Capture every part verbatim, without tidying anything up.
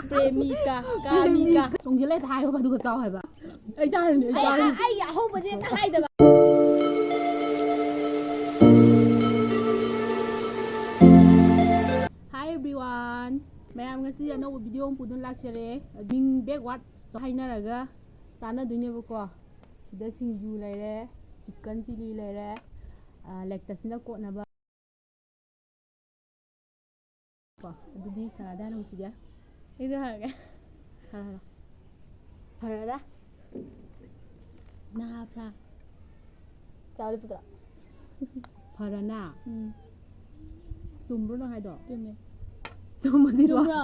ꯄ꯭ꯔꯦꯃꯤꯀꯥ, ꯀꯥꯃꯤꯀꯥ꯫ ꯆꯣꯡꯁꯤꯜꯂꯦ ꯍꯥꯏꯌꯣ, ꯑꯗꯨꯒ ꯆꯥꯎ ꯍꯥꯏꯕ꯫ ꯑꯩ ꯇꯥꯔꯤꯅꯦ, ꯑꯩ ꯑꯩ, ꯇꯥꯔꯤꯅꯦ꯫ ꯑꯩ ꯑꯍꯧꯕꯁꯦ ꯍꯦꯛꯇ ꯍꯥꯏꯗꯕ꯫ Hi everyone. ꯃꯌꯥꯝ, ꯉꯁꯤ ꯑꯅꯧꯕ video ꯑꯃ ꯄꯨꯗꯨꯅ ꯂꯥꯛꯆꯔꯦ꯫ ꯃꯤꯡ backward ꯍꯥꯏꯅꯔꯒ ꯆꯥꯅꯗꯣꯏꯅꯦꯕꯀꯣ꯫ ꯁꯤꯗ ꯁꯤꯡꯖꯨ ꯂꯩꯔꯦ, chicken chilli ꯂꯩꯔꯦ, ꯑ, ꯂꯦꯛꯇꯁꯤꯅ ꯀꯣꯠꯅꯕ꯫ ꯀꯣ, ꯑꯗꯨꯗꯤ ꯀꯅꯥꯗ ꯍꯥꯟꯅ ꯍꯧꯁꯤꯒꯦ? ꯑꯩꯗ ꯍꯥꯏꯔꯒꯦ꯫ ꯍꯥꯏꯔꯣ, ꯍꯥꯏꯔꯣ꯫ ꯐꯔꯗ꯫ ꯅꯍꯥ ꯐ꯭ꯔꯥ꯫ ꯆꯥꯎꯔꯤ ꯄꯨꯗ꯭ꯔꯣ? ꯐꯔꯅ? ꯎꯝ꯫ ꯆꯨꯝꯕ꯭ꯔꯣ ꯅꯪ ꯍꯥꯏꯗꯣ? ꯆꯨꯝꯃꯦ꯫ ꯆꯨꯝꯃꯗꯤ ꯂꯣ-, ꯆꯨꯝꯕ꯭ꯔꯣ?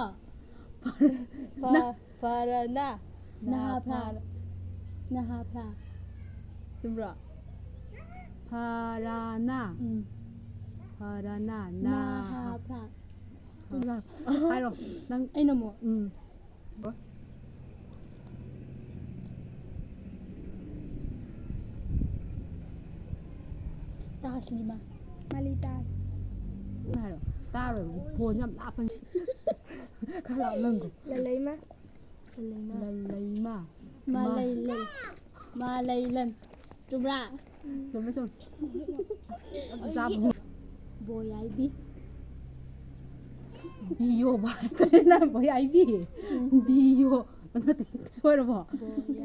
ꯐꯔ-, ꯐ-, ꯅ-, ꯐꯔꯅ꯫ ꯅꯍꯥ ꯐ꯭ꯔꯥ꯫ ꯐꯔ-, ꯅꯍꯥ ꯐ꯭ꯔꯥ꯫ ꯆꯨꯝꯕ꯭ꯔꯣ? ꯐꯔꯅ꯫ ꯎꯝ꯫ ꯐꯔꯅ꯫ ꯅꯍꯥ ꯅꯍꯥ꯫ ꯐ꯭ꯔꯥ꯫ ꯍꯥꯏꯔꯣ꯫ ꯅꯪ ꯑꯩꯅ ꯑꯃꯨꯛ꯫ ꯎꯝ꯫ ꯇꯥꯁꯂꯤꯃꯥ꯫ ꯃꯥꯂꯤꯇꯥꯁ꯫ ꯍꯥꯏꯔꯣ꯫ ꯇꯥꯔꯣꯏ꯫ ꯐꯣꯟ ꯌꯥꯝ ꯂꯥꯞꯄꯅꯤ꯫ ꯈꯔ ꯂꯥꯞꯅ ꯉꯥꯡꯉꯣ꯫ ꯂꯂꯩꯃ꯫ ꯂꯂꯩꯃ꯫ ꯂꯂꯩꯃ꯫ ꯃꯥꯂꯩꯂꯟ꯫ ꯃꯥꯂꯩꯂꯟ꯫ ꯆꯨꯝꯕ꯭ꯔꯥ? ꯆꯨꯝꯃꯦ, ꯆꯨꯝꯃꯦ꯫ ꯑꯁ, ꯌꯥꯝ ꯆꯥꯕ꯫ ꯕꯣꯌꯥꯏꯕꯤ꯫ ꯕꯤꯌꯣ ꯚꯥꯏ꯫ ꯀꯩꯅꯣ ꯕꯣꯌꯥꯏꯕꯤ? ꯎꯝ꯫ ꯕꯤꯌꯣ꯫ ꯅꯠꯇꯦ, ꯁꯣꯏꯔꯕꯣ?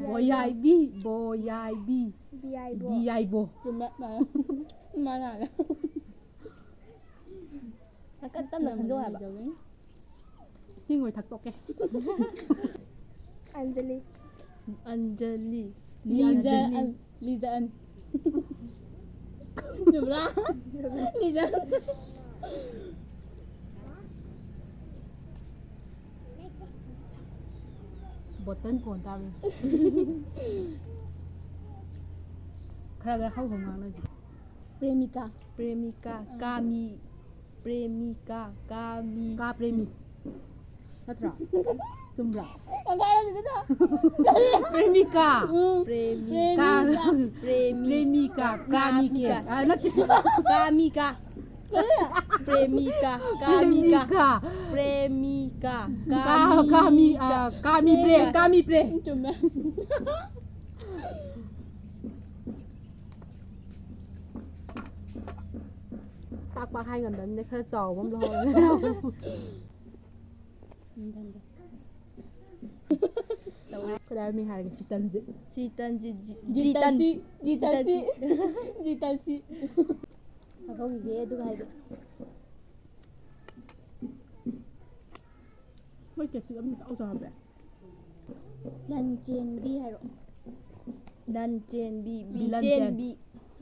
ꯕꯣꯌꯥꯏꯕꯤ꯫ ꯕꯣꯌꯥꯏꯕꯤ꯫ ꯕꯣꯌꯥꯏꯕꯤ꯫ ꯕꯤꯌꯥꯏꯕꯣ꯫ ꯕꯤꯌꯥꯏꯕꯣ꯫ ꯆꯨꯝꯃꯦ, ꯃꯥꯅꯦ꯫ ꯃꯥꯅꯦ꯫ ꯈꯔ ꯇꯞꯅ ꯈꯟꯗꯣꯛ ꯍꯥꯏꯕ꯫ ꯏꯁꯤꯡ ꯑꯣꯏ ꯊꯛꯇꯣꯛꯀꯦ꯫ ꯑꯟꯖꯂꯤ꯫ ꯑꯟꯖꯂꯤ꯫ ꯂꯤꯖ-, ꯂꯤꯖ ꯑꯟ-, ꯂꯤꯖ ꯑꯟ꯫ ꯆꯨꯝꯕ꯭ꯔꯥ? ꯂꯤꯖ ꯑꯟ꯫ ꯕꯣꯇꯜ ꯀꯣꯟ ꯇꯥꯕꯅꯤ꯫ ꯈꯔ ꯈꯔ ꯍꯧ ꯍꯧ ꯉꯥꯡꯅꯁꯤ꯫ ꯄ꯭ꯔꯦꯃꯤꯀꯥ꯫ ꯄ꯭ꯔꯦꯃꯤꯀꯥ, ꯑꯥ꯫ ꯀꯥꯃꯤ꯫ ꯄ꯭ꯔꯦꯃꯤꯀꯥ, ꯀꯥꯃꯤ꯫ ꯀꯥ ꯄ꯭ꯔꯦꯃꯤ꯫ ꯅꯠꯇ꯭ꯔꯣ? ꯆꯨꯝꯕ꯭ꯔꯥ? ꯇꯪꯈꯥꯏ ꯑꯃ ꯁꯤꯗ ꯇꯥ-, ꯀꯔꯤ? ꯄ꯭ꯔꯦꯃꯤꯀꯥ꯫ ꯎꯝ꯫ ꯄ꯭ꯔꯦꯃꯤꯀꯥ꯫ ꯄ꯭ꯔꯦꯃꯤꯀꯥ꯫ ꯄ꯭ꯔꯦꯃꯤꯀꯥ, ꯀꯥꯃꯤ ꯀꯦ-, ꯀꯥꯃꯤꯀꯥ꯫ ꯑꯥ, ꯅꯠꯇꯦ꯫ ꯀꯥꯃꯤꯀꯥ꯫ ꯄ꯭ꯔꯦꯃꯤꯀꯥ, ꯀꯥꯃꯤꯀꯥ꯫ ꯄ꯭ꯔꯦꯃꯤꯀꯥ꯫ ꯄ꯭ꯔꯦꯃꯤꯀꯥ, ꯀꯥ-, ꯀꯥꯃꯤ, ꯀꯥꯃꯤꯀꯥ꯫ ꯑ, ꯀꯥꯃꯤ ꯄ꯭ꯔꯦ, ꯄ꯭ꯔꯦꯃꯤꯀꯥ꯫ ꯀꯥꯃꯤ ꯄ꯭ꯔꯦ꯫ ꯆꯨꯝꯃꯦ꯫ ꯄꯥꯛ ꯄꯥꯛ ꯍꯥꯏ ꯉꯝꯗꯕꯅꯤꯅ ꯈꯔ ꯆꯥꯎꯕ ꯑꯃ ꯂꯧꯍꯧꯔꯒꯦ꯫ ꯀꯗꯥꯏ ꯃꯤ ꯍꯥꯏꯔꯒꯦ? ꯁꯤꯇꯟꯁꯦ꯫ ꯁꯤꯇꯟꯁꯦ, ꯖꯤ-, ꯖꯤꯇꯟ꯫ ꯖꯤꯇꯟꯁꯤ, ꯖꯤꯇꯟꯁꯤ꯫ ꯖꯤꯇꯟꯁꯤ꯫ ꯍꯥꯏꯍꯧꯈꯤꯒꯦ ꯑꯗꯨꯒ ꯍꯥꯏꯒꯦ꯫ ꯃꯣꯏ ꯀꯦꯞꯁꯤꯀꯝ ꯃꯆꯥ ꯃꯆꯥ ꯍꯥꯞꯄꯦ꯫ ꯂꯟꯆꯦꯟꯕꯤ ꯍꯥꯏꯔꯣ꯫ ꯂꯟꯆꯦꯟꯕꯤ, ꯕꯤꯂꯟꯆꯦꯟ꯫ ꯕꯤꯆꯦꯟꯕꯤ꯫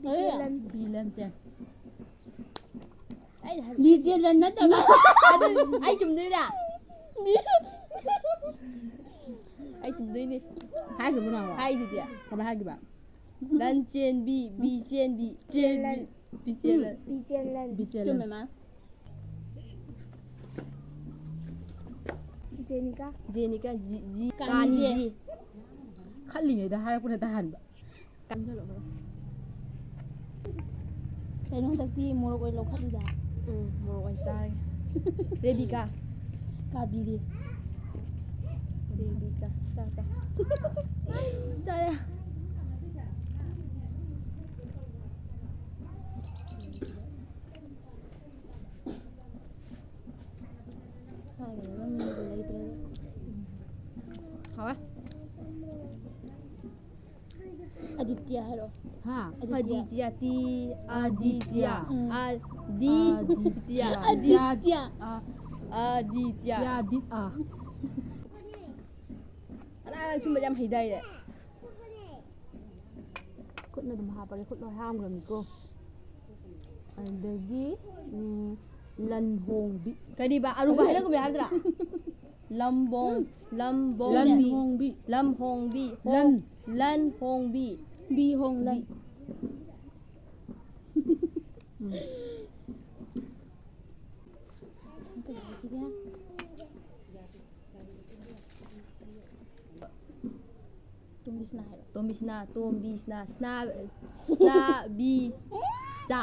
ꯕꯤꯆꯦꯟꯂꯟ꯫ ꯕꯤꯂꯟꯆꯦꯟ꯫ ꯑꯩꯅ ꯍꯥꯏꯕ ꯕꯤꯆꯦꯟꯂꯟ ꯅꯠꯇꯕ꯫ ꯑꯗꯨ ꯑꯩ ꯆꯨꯝꯗꯣꯏꯔꯥ? ꯑꯩ ꯆꯨꯝꯗꯣꯏꯅꯦ꯫ ꯍꯥꯏꯈ꯭ꯔꯕꯣ ꯅꯪ? ꯍꯥꯏꯗꯨꯗꯤ꯫ ꯀꯃꯥꯏ ꯍꯥꯏꯈꯤꯕ? ꯂꯟꯆꯦꯟꯕꯤ, ꯕꯤꯆꯦꯟꯕꯤ, ꯆꯦꯟꯕꯤ꯫ ꯕꯤꯆꯦꯜꯂꯟ꯫ ꯕꯤꯆꯦꯜꯂꯟ꯫ ꯕꯤꯆꯦꯜꯂꯟ꯫ ꯆꯨꯝꯃꯦ, ꯃꯥ꯫ ꯖꯦꯅꯤꯀꯥ꯫ ꯖꯦꯅꯤꯀꯥ, ꯖꯤ-, ꯖꯤ-, ꯀꯥꯅꯤꯖꯦ꯫ ꯀꯥꯅꯤꯖꯦ꯫ ꯈꯜꯂꯤꯉꯩꯗ ꯍꯥꯏꯔꯛꯄꯅ ꯇꯥꯍꯟꯕ꯫ ꯀꯩꯅꯣ ꯍꯟꯗꯛꯇꯤ ꯃꯣꯔꯣꯛ ꯑꯣꯏꯅ ꯂꯧꯈꯠꯂꯤꯗ꯫ ꯎꯝ, ꯃꯣꯔꯣꯛ ꯑꯣꯏꯅ ꯆꯥꯔꯒꯦ꯫ ꯔꯦꯕꯤꯀꯥ꯫ ꯀꯥꯕꯤꯔꯤ꯫ ꯔꯦꯕꯤꯀꯥ꯫ ꯆꯥ, ꯆꯥ꯫ ꯆꯥꯔꯦ꯫ ꯍꯥꯏꯒꯗꯕ ꯃꯤꯗꯣ ꯂꯩꯇ꯭ꯔꯦꯗ꯫ ꯍꯥꯎꯋꯦ꯫ ꯑꯗꯤꯇ꯭ꯌ ꯍꯥꯏꯔꯣ꯫ ꯍꯥ? ꯑꯗꯤꯇ꯭ꯌ꯫ ꯑꯗꯤꯇ꯭ꯌ, ꯇꯤ, ꯑꯗꯤꯇ꯭ꯌ꯫ ꯎꯝ꯫ ꯑꯗꯤꯇ꯭ꯌ꯫ ꯑꯗꯤꯇ꯭ꯌ꯫ ꯑꯗꯤꯇ꯭ꯌ꯫ ꯑ-, ꯑꯗꯤꯇ꯭ꯌ꯫ ꯇ꯭ꯌꯥꯗꯤꯠ ꯑ꯫ ꯑꯉꯥꯡ ꯁꯨꯝꯕ ꯌꯥꯝ ꯍꯩꯗꯥꯏꯅꯦ꯫ ꯈꯨꯠꯅ ꯑꯗꯨꯝ ꯍꯥꯞꯄꯒꯦ, ꯈꯨꯠ ꯂꯣꯏ ꯍꯥꯝꯈ꯭ꯔꯕꯅꯤꯀꯣ꯫ ꯑꯗꯒꯤ, ꯎꯝ, ꯂꯟꯍꯣꯡꯕꯤ꯫ ꯀꯔꯤꯕ? ꯑꯔꯨꯕ ꯍꯥꯏꯔꯛꯀꯅꯨ ꯍꯥꯏꯗ꯭ꯔꯥ? ꯂꯝꯕꯣꯡ-, ꯂꯝꯕꯣꯡ-, ꯂꯟꯍꯣꯡꯕꯤ꯫ ꯂꯝꯍꯣꯡꯕꯤ꯫ ꯍꯣꯡ-, ꯂꯟ꯫ ꯂꯟꯍꯣꯡꯕꯤ꯫ ꯕꯤ ꯍꯣꯡ ꯂꯟ꯫ ꯕꯤ-, ꯎꯝ꯫ ꯀꯩ ꯍꯥꯏꯁꯤꯒꯦ? ꯇꯣꯝꯕꯤꯁꯅꯥ ꯍꯥꯏꯔꯣ? ꯇꯣꯝꯕꯤꯁꯅꯥ, ꯇꯣꯝꯕꯤꯁꯅꯥ, ꯁꯅꯥ-, ꯁꯅꯥꯕꯤ,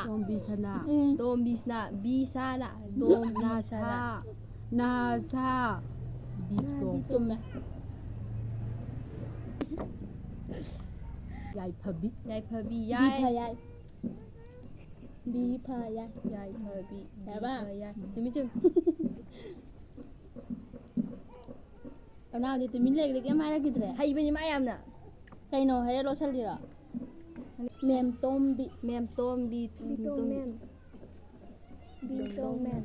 ꯇꯣꯝꯕꯤ ꯁꯅꯥ꯫ ꯎꯝ꯫ ꯇꯣꯝꯕꯤ ꯁꯅꯥ꯫ ꯕꯤ ꯁꯥꯅ꯫ ꯇꯣꯝꯕꯤ ꯅꯥꯁꯥ꯫ ꯁꯅꯥ꯫ ꯅꯥꯁꯥ꯫ ꯕꯤ ꯇꯣꯝ꯫ ꯇꯨꯝꯃꯦ꯫ ꯌꯥꯏꯐꯕꯤ꯫ ꯌꯥꯏꯐꯕꯤ꯫ ꯕꯤ ꯌꯥꯏ꯫ ꯐ ꯌꯥꯏ꯫ ꯕꯤ ꯐ ꯌꯥꯏ꯫ ꯌꯥꯏꯐꯕꯤ꯫ ꯕꯤ ꯌꯥꯔꯕ? ꯐ ꯌꯥꯏ꯫ ꯆꯨꯝꯃꯤ, ꯆꯨꯝꯃꯤ꯫ ꯀꯅꯥꯗꯤ ꯇꯨꯃꯤꯟ ꯂꯩꯈ꯭ꯔꯦ, ꯀꯩꯝ ꯍꯥꯏꯔꯛꯈꯤꯗ꯭ꯔꯦ꯫ ꯍꯩꯕꯅꯤ ꯃꯥ ꯌꯥꯝꯅ꯫ ꯀꯩꯅꯣ ꯍꯥꯏꯔ ꯂꯣꯠꯁꯜꯂꯤꯔꯣ? ꯃꯦꯝ ꯇꯣꯝꯕꯤ꯫ ꯃꯦꯝ ꯇꯣꯝꯕꯤ꯫ ꯕꯤ ꯇꯣꯝ ꯃꯦꯝ꯫ ꯕꯤ ꯇꯣꯝ ꯃꯦꯝ꯫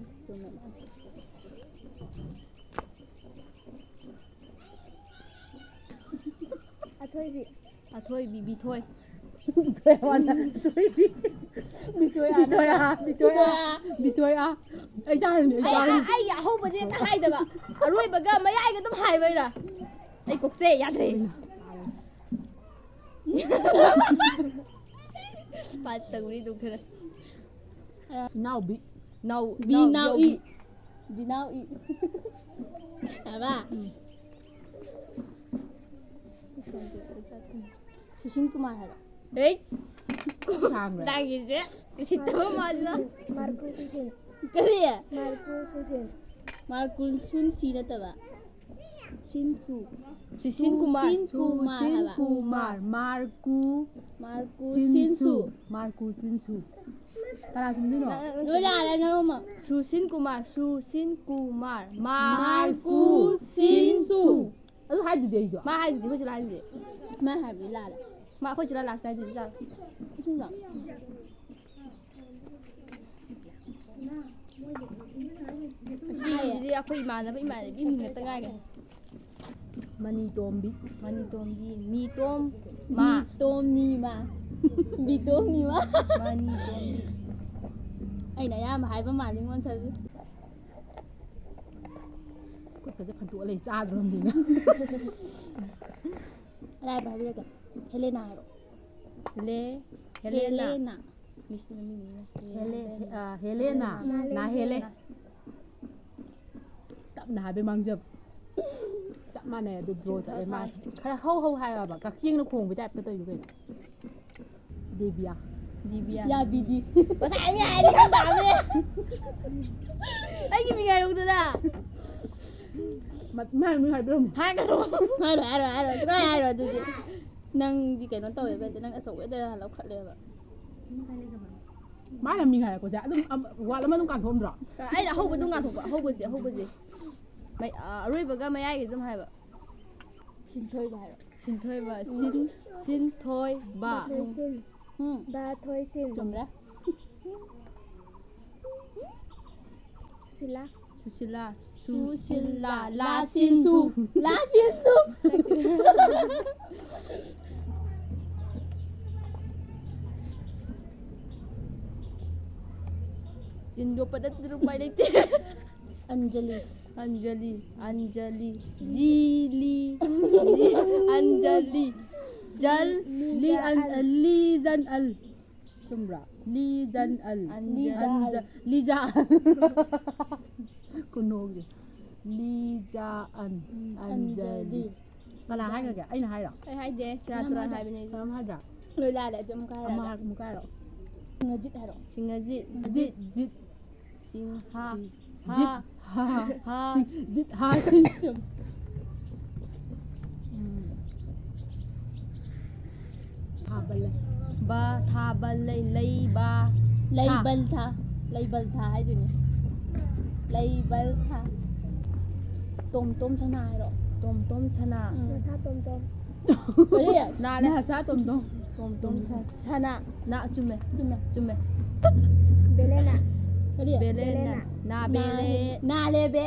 ꯑꯊꯣꯏꯕꯤ꯫ ꯑꯊꯣꯏꯕꯤ ꯕꯤꯊꯣꯏ꯫ ꯕꯤꯊꯣꯏ ꯑꯥ, ꯕꯤꯊꯣꯏ ꯑꯥ, ꯕꯤꯊꯣꯏ ꯑꯥ꯫ ꯑꯩ ꯇꯥꯔꯅꯤ, ꯑꯩ ꯑꯩ, ꯇꯥꯔꯅꯤ꯫ ꯑꯩ, ꯑꯩꯒꯤ ꯑꯍꯧꯕꯗꯤ ꯍꯦꯛꯇ ꯍꯥꯏꯗꯕ, ꯑꯔꯣꯏꯕꯒ ꯃꯌꯥꯏꯒ ꯑꯗꯨꯝ ꯍꯥꯏꯕ ꯑꯩꯅ꯫ ꯑꯩ ꯀꯣꯛꯁꯦ ꯌꯥꯗ꯭ꯔꯦ꯫ ꯄꯥꯠ ꯇꯧꯔꯤ ꯑꯗꯨꯝ ꯈꯔ꯫ ꯏꯅꯥꯎꯕꯤ꯫ ꯅꯥꯎ-, ꯕꯤ ꯅꯥꯎ-, ꯅꯥꯎ ꯏ꯫ ꯌꯧꯕꯤ꯫ ꯕꯤ ꯅꯥꯎ ꯏ꯫ ꯍꯥꯏꯕ? ꯎꯝ꯫ ꯁꯨꯁꯤꯟ ꯀꯨꯃꯥꯔ ꯍꯥꯏꯔꯣ? ꯍꯦ! ꯁꯥꯡꯕ꯭ꯔꯥ? ꯅꯪꯒꯤꯁꯦ ꯎꯁꯤꯠꯇꯕ ꯃꯥꯜꯂꯤꯗ꯫ ꯃꯥꯔꯀꯨ ꯁꯨꯁꯤꯟ꯫ ꯀꯔꯤ? ꯃꯥꯔꯀꯨ ꯁꯨꯁꯤꯟ꯫ ꯃꯥꯔꯀꯨ ꯁꯨꯟꯁꯤ ꯅꯠꯇꯕ꯫ ꯁꯤꯟꯁꯨ꯫ ꯁꯨꯁꯤꯟ ꯀꯨꯃꯥꯔ꯫ ꯁꯨꯁꯤꯟ ꯀꯨꯃꯥꯔ ꯁꯨꯁꯤꯟ ꯍꯥꯏꯕ꯫ ꯀꯨꯃꯥꯔ꯫ ꯃꯥꯔꯀꯨ꯫ ꯃꯥꯔꯀꯨ ꯁꯤꯟꯁꯨ꯫ ꯁꯤꯟꯁꯨ꯫ ꯃꯥꯔꯀꯨ ꯁꯤꯟꯁꯨ꯫ ꯀꯅꯥ ꯆꯨꯝꯗꯣꯏꯅꯣ? ꯅꯪ, ꯅꯪ, ꯅꯪ ꯂꯣꯏ ꯂꯥꯜꯂꯦ, ꯅꯪ ꯑꯃ꯫ ꯁꯨꯁꯤꯟ ꯀꯨꯃꯥꯔ, ꯁꯨꯁꯤꯟ ꯀꯨꯃꯥꯔ꯫ ꯃꯥꯔꯀꯨ ꯃꯥꯔꯀꯨ ꯁꯤꯟꯁꯨ꯫ ꯁꯤꯟꯁꯨ꯫ ꯑꯗꯨ ꯍꯥꯏꯗꯨꯗꯤ ꯑꯩꯁꯨ꯫ ꯃꯥ ꯍꯥꯏꯗꯨꯗꯤ, ꯑꯩꯈꯣꯏꯁꯨ ꯍꯥꯏꯗꯨꯗꯤ꯫ ꯃꯥ ꯍꯥꯏꯕꯗꯤ ꯂꯥꯜꯂꯦ꯫ ꯃꯥ ꯑꯩꯈꯣꯏꯁꯨ ꯂꯥꯜꯂꯦ ꯍꯥꯏꯗꯨꯗꯤ ꯆꯥꯔꯣ꯫ ꯑꯁꯦꯡꯕ? ꯑꯁꯤꯒꯤꯁꯤꯗꯤ ꯑꯩꯈꯣꯏ ꯏꯃꯥꯟꯅꯕ, ꯏꯃꯥꯟꯅꯕꯤ ꯃꯤꯡ ꯉꯥꯛꯇ ꯉꯥꯏꯔꯦ꯫ ꯃꯅꯤꯇꯣꯝꯕꯤ꯫ ꯃꯅꯤꯇꯣꯝꯕꯤ꯫ ꯃꯤꯇꯣꯝ꯫ ꯃꯥ꯫ ꯃꯤꯇꯣꯝ ꯃꯤꯃꯥ꯫ ꯃꯤꯇꯣꯝ ꯃꯤꯃꯥ꯫ ꯃꯅꯤꯇꯣꯝꯕꯤ꯫ ꯑꯩꯅ ꯑꯌꯥꯝꯕ ꯍꯥꯏꯕ ꯃꯥꯜꯂꯤ, ꯑꯩꯉꯣꯟꯗꯁꯨ꯫ ꯈꯨꯠꯀꯁꯦ ꯐꯟꯇꯣꯛꯑ ꯂꯩ, ꯆꯥꯗ꯭ꯔꯣꯝꯅꯤꯅ꯫ ꯑꯔꯥꯏꯕ ꯍꯥꯏꯕꯤꯔꯒꯦ꯫ ꯍꯦꯂꯦꯅꯥ ꯍꯥꯏꯔꯣ꯫ ꯍꯦꯂꯦ-, ꯍꯦꯂꯦꯅꯥ꯫ ꯍꯦꯂꯦꯅꯥ꯫ ꯃꯤꯁ ꯃꯃꯤꯡꯅꯤꯅ꯫ ꯍꯦꯂꯦ-, ꯍꯦ-, ꯑ, ꯍꯦꯂꯦꯅꯥ꯫ ꯎꯝ꯫ ꯅꯥ ꯍꯦꯂꯦ꯫ ꯇꯞꯅ ꯍꯥꯏꯕꯩ ꯃꯥꯡꯖꯕ꯫ ꯆꯞ ꯃꯥꯟꯅꯩ ꯑꯗꯨ, ꯗ꯭ꯔꯣ ꯆꯠꯂꯦ ꯃꯥ꯫ ꯈꯔ ꯍꯧ ꯍꯧ ꯍꯥꯏꯌꯣꯕ꯫ ꯀꯛꯆꯦꯡꯅ ꯈꯣꯡꯕꯩ ꯇꯥꯏꯞꯇ ꯇꯧꯔꯤꯗꯣ ꯀꯩꯅꯣ? ꯗꯦꯕꯤꯌꯥ꯫ ꯗꯤꯕꯤꯌꯥ꯫ ꯌꯥꯕꯤꯗꯤ꯫ ꯉꯁꯥꯏ ꯃꯤ ꯍꯥꯏꯔꯗꯤ ꯈꯪ ꯇꯥꯕꯅꯦ꯫ ꯑꯩꯒꯤ ꯃꯤꯡ ꯍꯥꯏꯔꯛꯎꯗꯅ꯫ ꯃ-, ꯃꯥꯏ ꯃꯤꯡ ꯍꯥꯏꯕꯤꯔꯝꯃꯣ꯫ ꯍꯥꯏꯒꯅꯨ꯫ ꯍꯥꯏꯔꯣ, ꯍꯥꯏꯔꯣ, ꯍꯥꯏꯔꯣ꯫ ꯁꯨꯡꯍꯥꯏ ꯍꯥꯏꯔꯣ ꯑꯗꯨꯗꯤ꯫ ꯅꯪꯗꯤ ꯀꯩꯅꯣ ꯇꯧꯋꯦꯕ, ꯅꯪ ꯑꯆꯧꯕꯗ ꯂꯧꯈꯠꯂꯦꯕ꯫ ꯃꯥꯅ ꯃꯤꯡ ꯍꯥꯏꯔꯛꯄꯁꯦ ꯑꯗꯨꯝ ꯑꯝ-, ꯋꯥꯠ ꯑꯃ ꯑꯗꯨꯝ ꯀꯥꯟꯊꯣꯛꯑꯝꯗ꯭ꯔꯣ? ꯑꯩꯅ ꯑꯍꯧꯕꯗꯨ ꯉꯥꯟꯊꯣꯛꯄ, ꯑꯍꯧꯕꯁꯦ, ꯑꯍꯧꯕꯁꯦ꯫ ꯃꯩ-, ꯑ, ꯑꯔꯣꯏꯕꯒ ꯃꯌꯥꯏꯒꯤꯁꯦ ꯑꯗꯨꯝ ꯍꯥꯏꯕ꯫ ꯁꯤꯟꯊꯣꯏꯕ ꯍꯥꯏꯔꯣ꯫ ꯁꯤꯟꯊꯣꯏꯕ, ꯁꯤꯟ-, ꯁꯤꯟꯊꯣꯏꯕ꯫ ꯊꯣꯏꯁꯤꯟ꯫ ꯎꯝ꯫ ꯕꯥ ꯊꯣꯏꯁꯤꯟ꯫ ꯆꯨꯝꯔꯦ꯫ ꯁꯨꯁꯤꯂꯥ꯫ ꯁꯨꯁꯤꯂꯥ꯫ ꯁꯨꯁꯤꯂꯥ꯫ ꯂꯥ ꯁꯤꯟꯁꯨ꯫ ꯂꯥ ꯁꯤꯟꯁꯨ꯫ ꯇꯤꯟ ꯌꯣꯠꯄ ꯅꯠꯇꯅ ꯎꯄꯥꯏ ꯂꯩꯇꯦ꯫ ꯑꯟꯖꯂꯤ꯫ ꯑꯟꯖꯂꯤ꯫ ꯑꯟꯖꯂꯤ꯫ ꯖꯤꯂꯤ꯫ ꯖꯤ-, ꯑꯟꯖꯂꯤ꯫ ꯖꯜ꯫ ꯂꯤ ꯑꯟ-, ꯂꯤ ꯖꯟ ꯑꯜ꯫ ꯆꯨꯝꯕ꯭ꯔꯥ? ꯂꯤ ꯖꯟ ꯑꯜ꯫ ꯑꯟꯖ-, ꯂꯤꯖꯥ ꯑꯜ꯫ ꯑꯟꯖ-, ꯂꯤꯖꯥ ꯑꯜ꯫ ꯀꯨꯅꯣꯒꯤ꯫ ꯂꯤꯖꯥ ꯑꯟ꯫ ꯎꯝ, ꯑꯟꯖꯂꯤ꯫ ꯑꯟꯖꯂꯤ꯫ ꯀꯅꯥ ꯍꯥꯏꯈ꯭ꯔꯒꯦ? ꯑꯩꯅ ꯍꯥꯏꯔꯣ? ꯑꯩ ꯍꯥꯏꯗꯦ, ꯁꯤꯔꯥ ꯀꯅꯥꯝ ꯇꯨꯔꯥꯟ ꯍꯥꯏꯗꯦ꯫ ꯍꯥꯏꯕꯅꯦ ꯑꯩꯗꯤ꯫ ꯀꯅꯥꯝ ꯍꯥꯏꯗ꯭ꯔꯥ? ꯂꯣꯏ ꯂꯥꯜꯂꯦ, ꯑꯗꯨꯝ ꯑꯃꯨꯛꯀ ꯑꯃ ꯍꯥꯏꯔꯛꯑꯒꯦ꯫ ꯍꯥꯏ-, ꯑꯃꯨꯛꯀ ꯍꯥꯏꯔꯣ꯫ ꯁꯤꯡꯉꯖꯤꯠ ꯍꯥꯏꯔꯣ꯫ ꯁꯤꯡꯉꯖꯤꯠ꯫ ꯖꯤꯠ, ꯖꯤꯠ꯫ ꯁꯤꯡꯍꯥ꯫ ꯁꯤꯡ-, ꯍꯥ꯫ ꯖꯤꯠ꯫ ꯍꯥ꯫ ꯍꯥ꯫ ꯁꯤꯡ-, ꯖꯤꯠ ꯍꯥ ꯁꯤꯡ꯫ ꯎꯝ꯫ ꯊꯥꯕꯜ ꯂꯩ꯫ ꯕ ꯊꯥꯕꯜ ꯂꯩ, ꯂꯩꯕ꯫ ꯂꯩꯕꯜ ꯊꯥ꯫ ꯂꯩꯕꯜ ꯊꯥ ꯍꯥꯏꯗꯣꯏꯅꯦ꯫ ꯂꯩꯕꯜ ꯊꯥ꯫ ꯇꯣꯝ ꯇꯣꯝ ꯁꯅꯥ ꯍꯥꯏꯔꯣ꯫ ꯇꯣꯝ ꯇꯣꯝ ꯁꯅꯥ꯫ ꯎꯝ꯫ ꯅꯁꯥ ꯇꯣꯝ ꯇꯣꯝ꯫ ꯀꯔꯤ? ꯅꯥ ꯂꯩ꯫ ꯅꯁꯥ ꯇꯣꯝ ꯇꯣꯝ꯫ ꯇꯣꯝ ꯇꯣꯝ ꯁꯅꯥ꯫ ꯁꯅꯥ꯫ ꯅꯥ, ꯆꯨꯝꯃꯦ꯫ ꯆꯨꯝꯃꯦ꯫ ꯆꯨꯝꯃꯦ꯫ ꯕꯦꯂꯦꯅꯥ꯫ ꯀꯔꯤ? ꯕꯦꯂꯦꯅꯥ꯫ ꯕꯦꯂꯦꯅꯥ꯫ ꯅꯥ ꯅꯥ ꯕꯦꯂꯦ꯫ ꯍꯦ-, ꯅꯥ ꯂꯦꯕꯦ꯫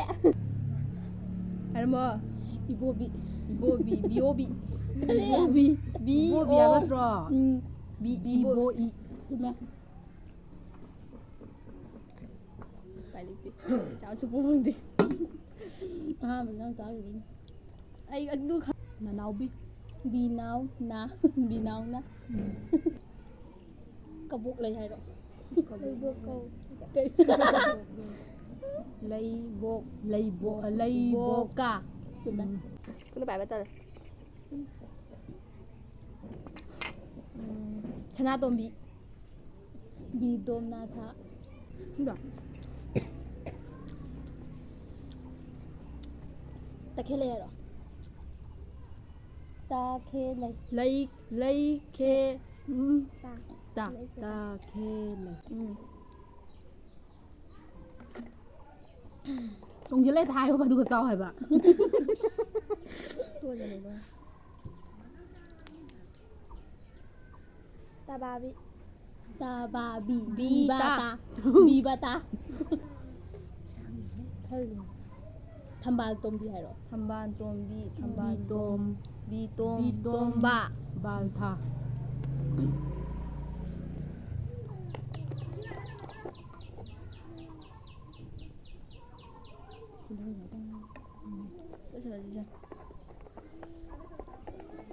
ꯍꯥꯏꯔꯝꯃꯣ꯫ ꯏꯕꯣꯕꯤ꯫ ꯏꯕꯣꯕꯤ꯫ ꯕꯤꯑꯣꯕꯤ꯫ ꯀꯔꯤ? ꯏꯕꯣꯕꯤ꯫ ꯕꯤ ꯏꯕꯣꯕꯤ ꯍꯥꯏꯕ ꯑꯣ꯫ ꯅꯠꯇ꯭ꯔꯣ? ꯎꯝ꯫ ꯕꯤ ꯏꯕꯣ-, ꯏꯕꯣꯏ꯫ ꯆꯨꯝꯃꯦ꯫ ꯎꯄꯥꯏ ꯂꯩꯇꯦ꯫ ꯆꯥꯕ ꯁꯨꯡꯐꯪ ꯐꯪꯗꯦ꯫ ꯑꯍꯥꯟꯕ ꯅꯪ ꯆꯥꯈꯤꯕꯅꯤ꯫ ꯑꯩ ꯑꯗꯨ ꯈ-, ꯅꯅꯥꯎꯕꯤ꯫ ꯕꯤꯅꯥꯎ ꯅꯥ꯫ ꯕꯤꯅꯥꯎꯅ꯫ ꯎꯝ꯫ ꯀꯕꯣꯛ ꯂꯩ ꯍꯥꯏꯔꯣ? ꯂꯩꯕꯣꯛ ꯀꯧ꯫ ꯀꯩ? ꯂꯩꯕꯣꯛ꯫ ꯂꯩꯕꯣꯛ, ꯂꯩꯕꯣꯛ꯫ ꯕꯣꯀꯥ꯫ ꯆꯨꯝꯃꯦ꯫ ꯎꯝ꯫ ꯈꯨꯠꯅ ꯄꯥꯏꯕ ꯇꯜꯂꯦ꯫ ꯎꯝ꯫ ꯁꯅꯥꯇꯣꯝꯕꯤ꯫ ꯕꯤ ꯗꯣꯝ ꯅꯥ ꯁꯥ꯫ ꯁꯤꯗ꯫ ꯇꯈꯦꯜ ꯂꯩ ꯍꯥꯏꯔꯣ? ꯇꯈꯦꯜ ꯂꯩ꯫ ꯂꯩ, ꯂꯩ, ꯈꯦ, ꯎꯝ꯫ ꯇꯥ꯫ ꯇꯥ꯫ ꯂꯩ ꯈꯦ ꯇꯥ꯫ ꯇꯈꯦꯜ ꯂꯩ꯫ ꯎꯝ꯫ ꯆꯣꯡꯁꯤꯜꯂꯦ ꯍꯥꯏꯌꯣ, ꯑꯗꯨꯒ ꯆꯥꯎ ꯍꯥꯏꯕ꯫ ꯇꯣꯏꯅ ꯂꯩꯕ꯫ ꯇꯕꯥꯕꯤ꯫ ꯇꯕꯥꯕꯤ꯫ ꯕꯤ ꯕꯤꯕꯥ ꯇꯥ꯫ ꯇꯥ꯫ ꯕꯤꯕꯥ ꯇꯥ꯫ ꯈꯜꯂꯤ꯫ ꯊꯝꯕꯥꯜ ꯇꯣꯝꯕꯤ ꯍꯥꯏꯔꯣ? ꯊꯝꯕꯥꯜ ꯇꯣꯝꯕꯤ, ꯊꯝꯕꯥꯜ ꯕꯤꯇꯣꯝ꯫ ꯕꯤꯇꯣꯝ, ꯕꯤꯇꯣꯝ꯫ ꯇꯣꯝꯕ꯫ ꯕꯥꯜꯊꯥ꯫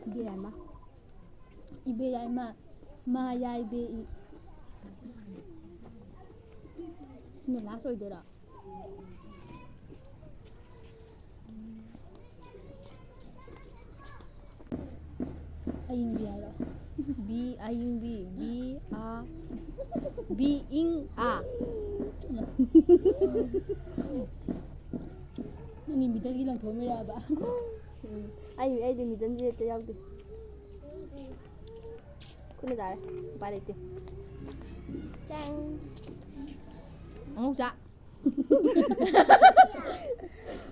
ꯏꯕꯦꯝꯃ꯫ ꯏꯕꯦ ꯌꯥꯏꯃ꯫ ꯃꯥ ꯌꯥꯏꯕꯦ ꯏ꯫ ꯁꯤꯅ ꯂꯥꯁ ꯑꯣꯏꯗꯣꯏꯔꯣ? ꯑꯌꯤꯡꯕꯤ ꯍꯥꯏꯔꯣ? ꯕꯤ ꯑꯌꯤꯡꯕꯤ꯫ ꯕꯤ ꯑ ꯕꯤ ꯏꯪ ꯑ꯫ ꯅꯪꯒꯤ ꯃꯤꯗꯜꯒꯤ ꯂꯪꯊꯣꯛꯑꯝꯃꯤꯔꯕ? ꯎꯝ꯫ ꯑꯩ, ꯑꯩꯗꯤ ꯃꯤꯗꯜꯁꯦ ꯍꯦꯛꯇ ꯌꯥꯎꯗꯦ꯫ ꯈꯨꯠꯅ ꯆꯥꯔꯦ꯫ ꯎꯄꯥꯏ ꯂꯩꯇꯦ꯫ ꯆꯥꯡ꯫ ꯑꯉꯧ ꯆꯥ꯫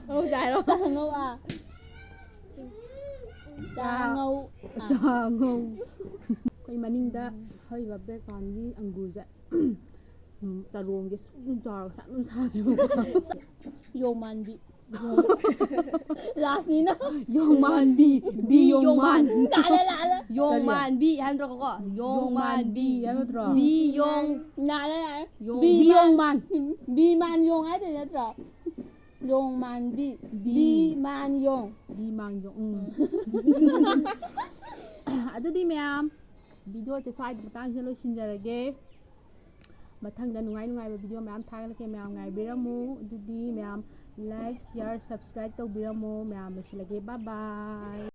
ꯑꯉꯧ ꯆꯥ ꯍꯥꯏꯔꯣ? ꯆꯥꯉꯧ ꯑ꯫ ꯆꯥꯉꯧ ꯑ꯫ ꯆꯥꯉꯧ꯫ ꯑꯩꯈꯣꯏ ꯃꯅꯤꯡꯗ ꯍꯧꯔꯤꯕ ꯕꯦꯛꯒ꯭ꯔꯥꯎꯟꯒꯤ ꯑꯪꯒꯨꯔꯁꯦ꯫ ꯆꯔꯣꯡꯁꯦ ꯁꯨꯝ ꯆꯥꯎꯔꯒ ꯁꯥ ꯑꯗꯨꯝ ꯁꯥꯅꯦꯕꯀꯣ꯫ ꯌꯣꯡꯃꯥꯟꯕꯤ꯫ ꯂꯥꯁꯅꯤꯅ꯫ ꯌꯣꯡꯃꯥꯟꯕꯤ꯫ ꯕꯤ ꯌꯣꯡꯃꯥꯟ꯫ ꯂꯥꯜꯂꯦ, ꯂꯥꯜꯂꯦ꯫ ꯌꯣꯡꯃꯥꯟꯕꯤ ꯍꯥꯏ ꯅꯠꯇ꯭ꯔꯣ ꯀꯣ? ꯌꯣꯡꯃꯥꯟꯕꯤ ꯍꯥꯏꯕ ꯅꯠꯇ꯭ꯔꯣ? ꯕꯤ ꯌꯣꯡ꯫ ꯂꯥꯜꯂꯦ, ꯂꯥꯜꯂꯦ꯫ ꯌꯣꯡ꯫ ꯕꯤ ꯕꯤ ꯃꯥꯟ꯫ ꯌꯣꯡꯃꯥꯟ꯫ ꯕꯤ ꯃꯥꯟ ꯌꯣꯡ ꯍꯥꯏꯗꯣꯏ ꯅꯠꯇ꯭ꯔꯣ? ꯌꯣꯡꯃꯥꯟꯕꯤ꯫ ꯕꯤ꯫ ꯕꯤ ꯃꯥꯟ ꯌꯣꯡ꯫ ꯕꯤ ꯃꯥꯟ ꯌꯣꯡ꯫ ꯎꯝ꯫ ꯑꯗꯨꯗꯤ ꯃꯌꯥꯝ, ꯚꯤꯗꯤꯑꯣꯁꯦ ꯁ꯭ꯋꯥꯏꯗ ꯃꯇꯥꯡꯁꯤꯗ ꯂꯣꯏꯁꯤꯟꯖꯔꯒꯦ꯫ ꯃꯊꯪꯗ ꯅꯨꯡꯉꯥꯏ ꯅꯨꯡꯉꯥꯏꯕ ꯚꯤꯗꯤꯑꯣ ꯃꯌꯥꯝ ꯊꯥꯒꯠꯂꯛꯀꯦ, ꯃꯌꯥꯝ ꯉꯥꯏꯕꯤꯔꯝꯃꯨ꯫ ꯑꯗꯨꯗꯤ ꯃꯌꯥꯝ like, share, subscribe ꯇꯧꯕꯤꯔꯝꯃꯣ꯫ ꯃꯌꯥꯝ ꯂꯣꯏꯁꯤꯜꯂꯒꯦ꯫ Bye bye꯫